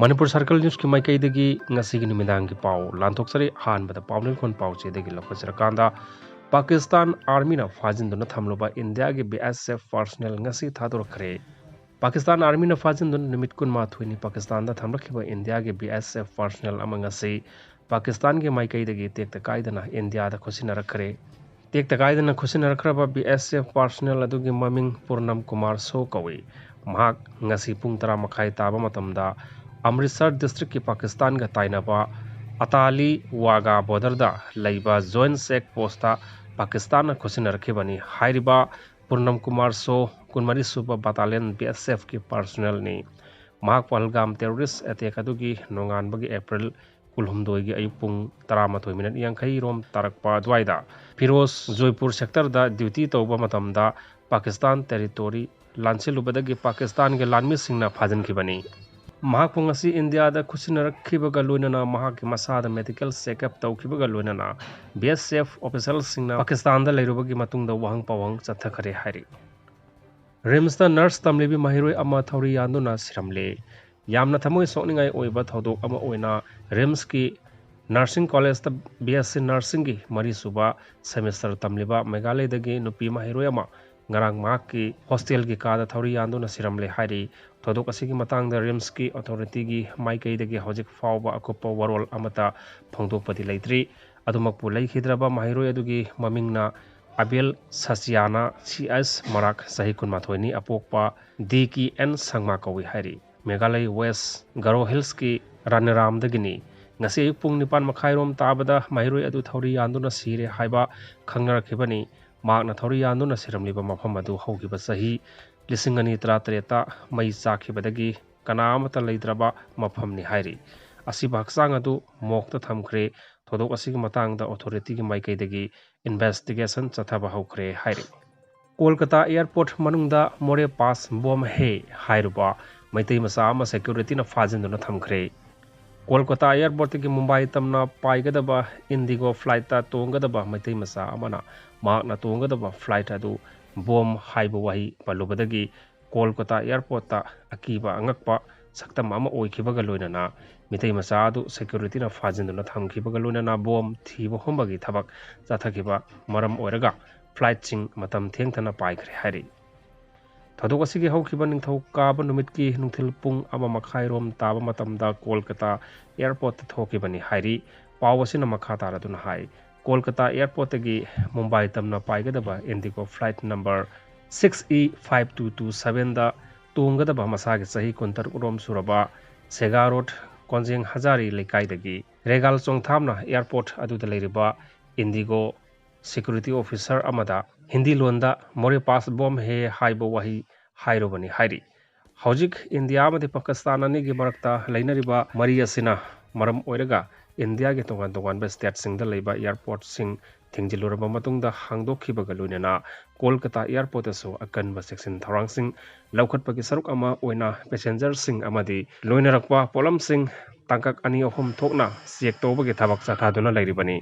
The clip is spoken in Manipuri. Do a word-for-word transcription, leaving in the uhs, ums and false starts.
ꯃꯅꯤꯄꯨꯔ ꯁꯔꯀꯜ ꯅ꯭ꯌꯨꯁꯀꯤ ꯃꯥꯏꯀꯩꯗꯒꯤ ꯉꯁꯤꯒꯤ ꯅꯨꯃꯤꯗꯥꯡꯒꯤ ꯄꯥꯎ ꯂꯥꯟꯊꯣꯛꯆꯔꯤ꯫ ꯑꯍꯥꯟꯕꯗ ꯄꯥꯎ ꯅꯨꯃꯤꯠ ꯈꯣꯟ ꯄꯥꯎꯆꯦꯗꯒꯤ ꯂꯧꯈꯠꯆꯔꯀꯥꯟꯗ, ꯄꯥꯀꯤꯁꯇꯥꯟ ꯑꯥꯔꯃꯤꯅ ꯐꯥꯖꯤꯟꯗꯨꯅ ꯊꯝꯂꯨꯕ ꯏꯟꯗꯤꯌꯥꯒꯤ ꯕꯤ ꯑꯦꯁ ꯑꯦꯐ ꯄꯥꯔꯁꯅꯦꯜ ꯉꯁꯤ ꯊꯥꯗꯣꯔꯛꯈ꯭ꯔꯦ꯫ ꯄꯥꯀꯤꯁꯇꯥꯟ ꯑꯥꯔꯃꯤꯅ ꯐꯥꯖꯤꯟꯗꯨꯅ ꯅꯨꯃꯤꯠ ꯀꯨꯟꯃꯥꯊꯣꯏꯅꯤ ꯄꯥꯀꯤꯁꯇꯥꯟꯗ ꯊꯝꯂꯛꯈꯤꯕ ꯏꯟꯗꯤꯌꯥꯒꯤ ꯕꯤ ꯑꯦꯁ ꯑꯦꯐ ꯄꯥꯔꯁꯅꯦꯜ ꯑꯃ ꯉꯁꯤ ꯄꯥꯀꯤꯁꯇꯥꯟꯒꯤ ꯃꯥꯏꯀꯩꯗꯒꯤ ꯇꯦꯛꯇ ꯀꯥꯏꯗꯅ ꯏꯟꯗꯤꯌꯥꯗ ꯈꯨꯠꯁꯤꯟꯅꯔꯛꯈ꯭ꯔꯦ꯫ ꯇꯦꯛꯇ ꯀꯥꯏꯗꯅ ꯈꯨꯠꯁꯤꯟꯅꯔꯛꯈ꯭ꯔꯕ ꯕꯤ ꯑꯦꯁ ꯑꯦꯐ ꯄꯥꯔꯁꯅꯦꯜ ꯑꯗꯨꯒꯤ ꯃꯃꯤꯡ ꯄꯨꯔꯅꯝ ꯀꯨꯃꯥꯔ ꯁꯣ ꯀꯧꯏ꯫ ꯃꯍꯥꯛ ꯉꯁꯤ ꯄꯨꯡ ꯇꯔꯥ ꯃꯈꯥꯏ ꯇꯥꯕ ꯃꯇꯝꯗ ꯑꯃ꯭ꯔꯤꯠꯁꯔ ꯗꯤꯁꯇ꯭ꯔꯤꯛꯀꯤ ꯄꯥꯀꯤꯁꯇꯥꯟꯒ ꯇꯥꯏꯅꯕ ꯑꯇꯥꯂꯤ ꯋꯥꯒꯥ ꯕꯣꯔꯗꯔꯗ ꯂꯩꯕ ꯖꯣꯏꯟ ꯆꯦꯛ ꯄꯣꯁꯇ ꯄꯥꯀꯤꯁꯇꯥꯟꯅ ꯈꯨꯠꯁꯤꯟꯅꯔꯛꯈꯤꯕꯅꯤ꯫ ꯍꯥꯏꯔꯤꯕ ꯄꯨꯔꯅꯝ ꯀꯨꯃꯥꯔ ꯁꯣ ꯀꯨꯟꯃꯔꯤ ꯁꯨꯕ ꯕꯇꯥꯂꯤꯌꯟ ꯕꯤ ꯑꯦꯁ ꯑꯦꯐꯀꯤ ꯄꯥꯔꯁꯅꯦꯜꯅꯤ꯫ ꯃꯍꯥꯛ ꯄꯍꯜꯒꯥꯝ ꯇꯦꯔꯣꯔꯤꯁ ꯑꯦꯇꯦꯛ ꯑꯗꯨꯒꯤ ꯅꯣꯡꯉꯥꯟꯕꯒꯤ ꯑꯦꯄ꯭ꯔꯤꯜ ꯀꯨꯟꯍꯨꯝꯗꯣꯏꯒꯤ ꯑꯌꯨꯛ ꯄꯨꯡ ꯇꯔꯥꯃꯥꯊꯣꯏ ꯃꯤꯅꯠ ꯌꯥꯡꯈꯩ ꯔꯣꯝ ꯇꯥꯔꯛꯄ ꯑꯗꯨꯋꯥꯏꯗ ꯐꯤꯔꯣꯖ ꯖꯣꯏꯄꯨꯔ ꯁꯦꯛꯇꯔꯗ ꯗ꯭ꯌꯨꯇꯤ ꯇꯧꯕ ꯃꯇꯝꯗ ꯄꯥꯀꯤꯁꯇꯥꯟ ꯇꯦꯔꯤꯇꯣꯔꯤ ꯂꯥꯟꯁꯤꯜꯂꯨꯕꯗꯒꯤ ꯄꯥꯀꯤꯁꯇꯥꯟꯒꯤ ꯂꯥꯟꯃꯤꯁꯤꯡꯅ ꯐꯥꯖꯤꯟꯈꯤꯕꯅꯤ꯫ ꯃꯍꯥꯛꯄꯨ ꯉꯁꯤ ꯏꯟꯗꯤꯌꯥꯗ ꯈꯨꯠꯁꯤꯟꯅꯔꯛꯈꯤꯕꯒ ꯂꯣꯏꯅꯅ ꯃꯍꯥꯛꯀꯤ ꯃꯁꯥꯗ ꯃꯦꯗꯤꯀꯦꯜ ꯆꯦꯛꯑꯞ ꯇꯧꯈꯤꯕꯒ ꯂꯣꯏꯅꯅ ꯕꯤ ꯑꯦꯁ ꯑꯦꯐ ꯑꯣꯐꯤꯁꯦꯜꯁꯤꯡꯅ ꯄꯥꯀꯤꯁꯇꯥꯟꯗ ꯂꯩꯔꯨꯕꯒꯤ ꯃꯇꯨꯡꯗ ꯋꯥꯍꯪ ꯄꯥꯎꯍꯪ ꯆꯠꯊꯈꯔꯦ ꯍꯥꯏꯔꯤ꯫ ꯔꯤꯝꯁꯇ ꯅꯔꯁ ꯇꯝꯂꯤꯕꯤ ꯃꯍꯩꯔꯣꯏ ꯑꯃ ꯊꯧꯔꯤ ꯌꯥꯟꯗꯨꯅ ꯁꯤꯔꯝꯂꯦ꯫ ꯌꯥꯝꯅ ꯊꯃꯣꯏ ꯁꯣꯛꯅꯤꯡꯉꯥꯏ ꯑꯣꯏꯕ ꯊꯧꯗꯣꯛ ꯑꯃ ꯑꯣꯏꯅ ꯔꯤꯝꯁꯀꯤ ꯅꯔꯁꯤꯡ ꯀꯣꯂꯦꯖꯇ ꯕꯤ ꯑꯦꯁ ꯁꯤ ꯅꯔꯁꯤꯡꯒꯤ ꯃꯔꯤꯁꯨꯕ ꯁꯦꯃꯤꯁꯇꯔ ꯇꯝꯂꯤꯕ ꯃꯦꯘꯥꯂꯌꯗꯒꯤ ꯅꯨꯄꯤ ꯃꯍꯩꯔꯣꯏ ꯑꯃ ꯉꯔꯥꯡ ꯃꯍꯥꯛꯀꯤ ꯍꯣꯁꯇꯦꯜꯒꯤ ꯀꯥꯗ ꯊꯧꯔꯤ ꯌꯥꯟꯗꯨꯅ ꯁꯤꯔꯝꯂꯦ ꯍꯥꯏꯔꯤ꯫ ꯊꯧꯗꯣꯛ ꯑꯁꯤꯒꯤ ꯃꯇꯥꯡꯗ ꯔꯤꯝꯁꯀꯤ ꯑꯣꯊꯣꯔꯤꯇꯤꯒꯤ ꯃꯥꯏꯀꯩꯗꯒꯤ ꯍꯧꯖꯤꯛ ꯐꯥꯎꯕ ꯑꯀꯨꯞꯄ ꯋꯥꯔꯣꯜ ꯑꯃꯠꯇ ꯐꯣꯡꯗꯣꯛꯄꯗꯤ ꯂꯩꯇ꯭ꯔꯤ꯫ ꯑꯗꯨꯃꯛꯄꯨ ꯂꯩꯈꯤꯗ꯭ꯔꯕ ꯃꯍꯩꯔꯣꯏ ꯑꯗꯨꯒꯤ ꯃꯃꯤꯡꯅ ꯑꯕꯦꯜ ꯁꯆꯤꯌꯥꯅ ꯁꯤ ꯑꯦꯁ ꯃꯔꯥꯛ, ꯆꯍꯤ ꯀꯨꯟꯃꯥꯊꯣꯏꯅꯤ, ꯑꯄꯣꯛꯄ ꯗꯤ ꯀꯤ ꯑꯦꯟ ꯁꯪꯃꯥ ꯀꯧꯏ ꯍꯥꯏꯔꯤ꯫ ꯃꯦꯘꯥꯂꯌ ꯋꯦꯁ ꯒꯥꯔꯣ ꯍꯤꯜꯁꯀꯤ ꯔꯥꯅꯤꯔꯥꯝꯗꯒꯤꯅꯤ꯫ ꯉꯁꯤ ꯑꯌꯨꯛ ꯄꯨꯡ ꯅꯤꯄꯥꯟ ꯃꯈꯥꯏꯔꯣꯝ ꯇꯥꯕꯗ ꯃꯍꯩꯔꯣꯏ ꯑꯗꯨ ꯊꯧꯔꯤ ꯌꯥꯟꯗꯨꯅ ꯁꯤꯔꯦ ꯍꯥꯏꯕ ꯈꯪꯅꯔꯛꯈꯤꯕꯅꯤ꯫ ꯃꯍꯥꯛꯅ ꯊꯧꯔꯤ ꯌꯥꯟꯗꯨꯅ ꯁꯤꯔꯝꯂꯤꯕ ꯃꯐꯝ ꯑꯗꯨ ꯍꯧꯈꯤꯕ ꯆꯍꯤ ꯂꯤꯁꯤꯡ ꯑꯅꯤ ꯇꯔꯥꯇꯔꯦꯠꯇ ꯃꯩ ꯆꯥꯛꯈꯤꯕꯗꯒꯤ ꯀꯅꯥ ꯑꯃꯠꯇ ꯂꯩꯇ꯭ꯔꯕ ꯃꯐꯝꯅꯤ ꯍꯥꯏꯔꯤ꯫ ꯑꯁꯤꯕ ꯍꯛꯆꯥꯡ ꯑꯗꯨ ꯃꯣꯔꯒꯇ ꯊꯝꯈ꯭ꯔꯦ꯫ ꯊꯧꯗꯣꯛ ꯑꯁꯤꯒꯤ ꯃꯇꯥꯡꯗ ꯑꯣꯊꯣꯔꯤꯇꯤꯒꯤ ꯃꯥꯏꯀꯩꯗꯒꯤ ꯏꯟꯚꯦꯁꯇꯤꯒꯦꯁꯟ ꯆꯠꯊꯕ ꯍꯧꯈ꯭ꯔꯦ ꯍꯥꯏꯔꯤ꯫ ꯀꯣꯜꯀꯇꯥ ꯑꯦꯌꯔꯄꯣꯔꯠ ꯃꯅꯨꯡꯗ ꯃꯣꯔꯦ ꯄꯥꯁ ꯕꯣꯝ ꯍꯦ ꯍꯥꯏꯔꯨꯕ ꯃꯩꯇꯩ ꯃꯆꯥ ꯑꯃ ꯁꯦꯀ꯭ꯌꯨꯔꯤꯇꯤꯅ ꯐꯥꯖꯤꯟꯗꯨꯅ ꯊꯝꯈ꯭ꯔꯦ꯫ ꯀꯣꯜꯀꯇꯥ ꯑꯦꯌꯔꯄꯣꯔꯠꯇꯒꯤ ꯃꯨꯝꯕꯥꯏ ꯇꯝꯅ ꯄꯥꯏꯒꯗꯕ ꯏꯟꯗꯤꯒꯣ ꯐ꯭ꯂꯥꯏꯠꯇ ꯇꯣꯡꯒꯗꯕ ꯃꯩꯇꯩ ꯃꯆꯥ ꯑꯃꯅ ꯃꯍꯥꯛꯅ ꯇꯣꯡꯒꯗꯕ ꯐ꯭ꯂꯥꯏꯠ ꯑꯗꯨ ꯕꯣꯝ ꯍꯥꯏꯕ ꯋꯥꯍꯩ ꯄꯜꯂꯨꯕꯗꯒꯤ ꯀꯣꯜꯀꯇꯥ ꯑꯦꯌꯥꯔꯄꯣꯔꯠꯇ ꯑꯀꯤꯕ ꯑꯉꯛꯄ ꯁꯛꯇꯝ ꯑꯃ ꯑꯣꯏꯈꯤꯕꯒ ꯂꯣꯏꯅꯅ ꯃꯤꯇꯩ ꯃꯆꯥ ꯑꯗꯨ ꯁꯦꯀ꯭ꯌꯨꯔꯤꯇꯤꯅ ꯐꯥꯖꯤꯟꯗꯨꯅ ꯊꯝꯈꯤꯕꯒ ꯂꯣꯏꯅꯅ ꯕꯣꯝ ꯊꯤꯕ ꯍꯨꯝꯕꯒꯤ ꯊꯕꯛ ꯆꯠꯊꯈꯤꯕ ꯃꯔꯝ ꯑꯣꯏꯔꯒ ꯐ꯭ꯂꯥꯏꯠꯁꯤꯡ ꯃꯇꯝ ꯊꯦꯡꯊꯅ ꯄꯥꯏꯈ꯭ꯔꯦ ꯍꯥꯏꯔꯤ꯫ ꯊꯧꯗꯣꯛ ꯑꯁꯤꯒꯤ ꯍꯧꯈꯤꯕ ꯅꯤꯡꯊꯧꯀꯥꯕ ꯅꯨꯃꯤꯠꯀꯤ ꯅꯨꯡꯊꯤꯜ ꯄꯨꯡ ꯑꯃ ꯃꯈꯥꯏꯔꯣꯝ ꯇꯥꯕ ꯃꯇꯝꯗ ꯀꯣꯜꯀꯇꯥ ꯑꯦꯌꯥꯔꯄꯣꯔꯠꯇ ꯊꯣꯛꯈꯤꯕꯅꯤ ꯍꯥꯏꯔꯤ꯫ ꯄꯥꯎ ꯑꯁꯤꯅ ꯃꯈꯥ ꯇꯥꯔꯗꯨꯅ ꯍꯥꯏ, ꯀꯣꯜꯀꯇꯥ ꯑꯦꯌꯥꯔꯄꯣꯔꯠꯇꯒꯤ ꯃꯨꯝꯕꯥꯏ ꯇꯝꯅ ꯄꯥꯏꯒꯗꯕ IndiGo flight number six E five two two ꯁꯚꯦꯟꯗ ꯇꯣꯡꯒꯗꯕ ꯃꯁꯥꯒꯤ ꯆꯍꯤ ꯀꯨꯟꯇꯔꯨꯛ ꯔꯣꯝ ꯁꯨꯔꯕ ꯁꯦꯒꯥ ꯔꯣꯗ ꯀꯣꯟꯖꯦꯡ ꯍꯖꯥꯔꯤ ꯂꯩꯀꯥꯏꯗꯒꯤ ꯔꯦꯒꯥꯜ ꯆꯣꯡꯊꯥꯝꯅ ꯑꯦꯌꯥꯔꯄꯣꯔꯠ ꯑꯗꯨꯗ ꯂꯩꯔꯤꯕ ꯏꯟꯗꯤꯒꯣ ꯁꯦꯀ꯭ꯌꯨꯔꯤꯇꯤ ꯑꯣꯐꯤꯁꯔ ꯑꯃꯗ ꯍꯤꯟꯗꯤ ꯂꯣꯟꯗ "ꯃꯣꯔꯦ ꯄꯥꯁ ꯕꯣꯝ ꯍꯦ" ꯍꯥꯏꯕ ꯋꯥꯍꯩ ꯍꯥꯏꯔꯨꯕꯅꯤ ꯍꯥꯏꯔꯤ꯫ ꯍꯧꯖꯤꯛ ꯏꯟꯗꯤꯌꯥ ꯑꯃꯗꯤ ꯄꯥꯀꯤꯁꯇꯥꯟ ꯑꯅꯤꯒꯤ ꯃꯔꯛꯇ ꯂꯩꯅꯔꯤꯕ ꯃꯔꯤ ꯑꯁꯤꯅ ꯃꯔꯝ ꯑꯣꯏꯔꯒ ꯏꯟꯗꯤꯌꯥꯒꯤ ꯇꯣꯉꯥꯟ ꯇꯣꯉꯥꯟꯕ ꯁ꯭ꯇꯦꯠꯁꯤꯡꯗ ꯂꯩꯕ ꯑꯦꯌꯥꯔꯄꯣꯔꯠꯁꯤꯡ ꯊꯤꯡꯖꯤꯜꯂꯨꯔꯕ ꯃꯇꯨꯡꯗ ꯍꯥꯡꯗꯣꯛꯈꯤꯕꯒ ꯂꯣꯏꯅꯅ ꯀꯣꯜꯀꯇꯥ ꯑꯦꯌꯥꯔꯄꯣꯔꯠꯇꯁꯨ ꯑꯀꯟꯕ ꯆꯦꯛꯁꯤꯟ ꯊꯧꯔꯥꯡꯁꯤꯡ ꯂꯧꯈꯠꯄꯒꯤ ꯁꯔꯨꯛ ꯑꯃ ꯑꯣꯏꯅ ꯄꯦꯁꯦꯟꯖꯔꯁꯤꯡ ꯑꯃꯗꯤ ꯂꯣꯏꯅꯔꯛꯄ ꯄꯣꯠꯂꯝꯁꯤꯡ ꯇꯥꯡꯀꯛ ꯑꯅꯤ ꯑꯍꯨꯝ ꯊꯣꯛꯅ ꯆꯦꯛ ꯇꯧꯕꯒꯤ ꯊꯕꯛ ꯆꯠꯊꯗꯨꯅ ꯂꯩꯔꯤꯕꯅꯤ꯫